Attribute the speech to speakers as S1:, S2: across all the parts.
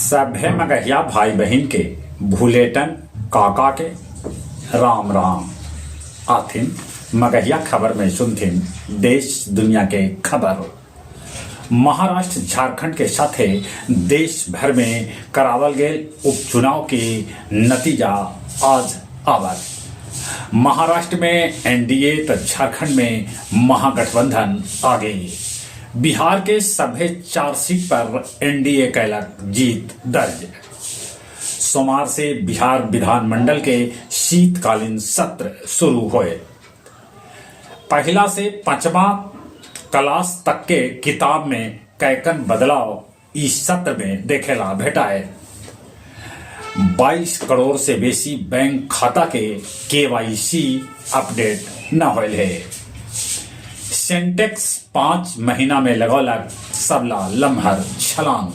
S1: सभे मगहिया भाई बहिन के भुलेटन काका के राम राम। आथिन मगहिया खबर में सुनथिन देश दुनिया के खबर। महाराष्ट्र झारखंड के साथे देश भर में करावल गेल उपचुनाव के नतीजा आज आवत। महाराष्ट्र में एनडीए त झारखंड में महागठबंधन आगे। बिहार के सभे 4 सीट पर एनडीए कैलक जीत दर्ज। सोमवार से बिहार विधानमंडल के शीतकालीन सत्र शुरू होए। पहला से 5वां क्लास तक के किताब में कैकन बदलाव इस सत्र में देखेला भेटाए। 22 करोड़ से बेसी बैंक खाता के केवाईसी अपडेट न होयल है। सेंटेक्स 5 महीना में लगौलक सबला लम्हर छलांग।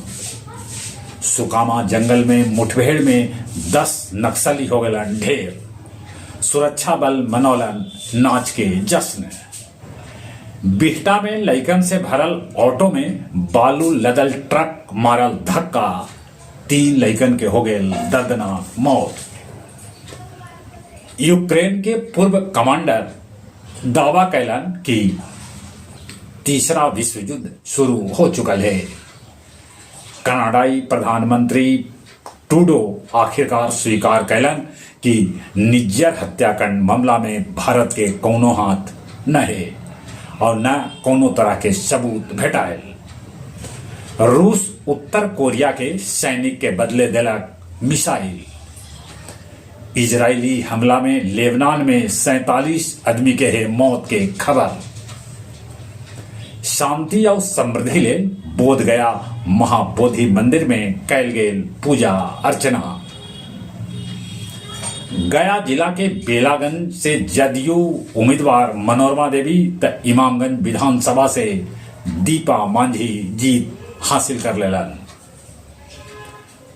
S1: सुकामा जंगल में मुठभेड़ में 10 नक्सली हो गलन ढेर। सुरक्षा बल मनौलन नाच के जश्न। बिहटा में लइकन से भरल ऑटो में बालू लदल ट्रक मारल धक्का, 3 लइकन के हो गेल दर्दनाक मौत। यूक्रेन के पूर्व कमांडर दावा कैलन कि तीसरा विश्व युद्ध शुरू हो चुकल है। कनाडाई प्रधानमंत्री ट्रूडो आखिरकार स्वीकार कैलन कि निज्जर हत्याकांड मामला में भारत के कोनो हाथ न है और न कोनो तरह के सबूत भेटायल। रूस उत्तर कोरिया के सैनिक के बदले देलक मिसाइल। इजरायली हमला में लेबनान में 47 आदमी के है मौत के खबर। शांति और समृद्धि ले बोध गया महाबोधि मंदिर में कैल गेल पूजा अर्चना। गया जिला के बेलागंज से जदयू उम्मीदवार मनोरमा देवी त इमामगंज विधानसभा से दीपा मांझी जीत हासिल कर लेलन।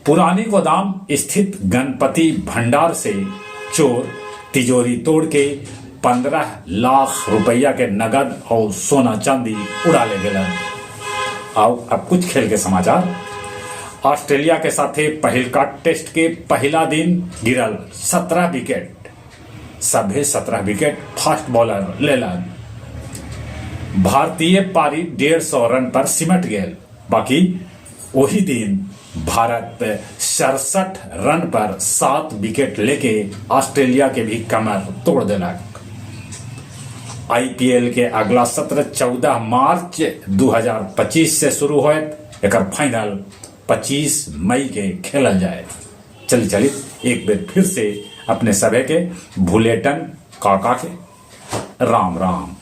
S1: पुरानी गोदाम स्थित गणपति भंडार से चोर तिजोरी तोड़ के 15 लाख रुपया के नगद और सोना चांदी उड़ा ले गलन। आओ अब कुछ खेल के समाचार। ऑस्ट्रेलिया के साथे पहिलका टेस्ट के पहला दिन गिरल 17 विकेट। सभे 17 विकेट फास्ट बॉलर लेलन। भारतीय पारी 150 रन पर सिमट गेल। बाकी वही दिन भारत 67 रन पर 7 विकेट लेके ऑस्ट्रेलिया के भी कमर तोड़ देलक। आईपीएल के अगला सत्र 14 मार्च 2025 से शुरू होयत। एकर फाइनल 25 मई के खेलल जाए। चली चली एक बेर फिर से अपने सभे के भुलेटन काका के राम राम।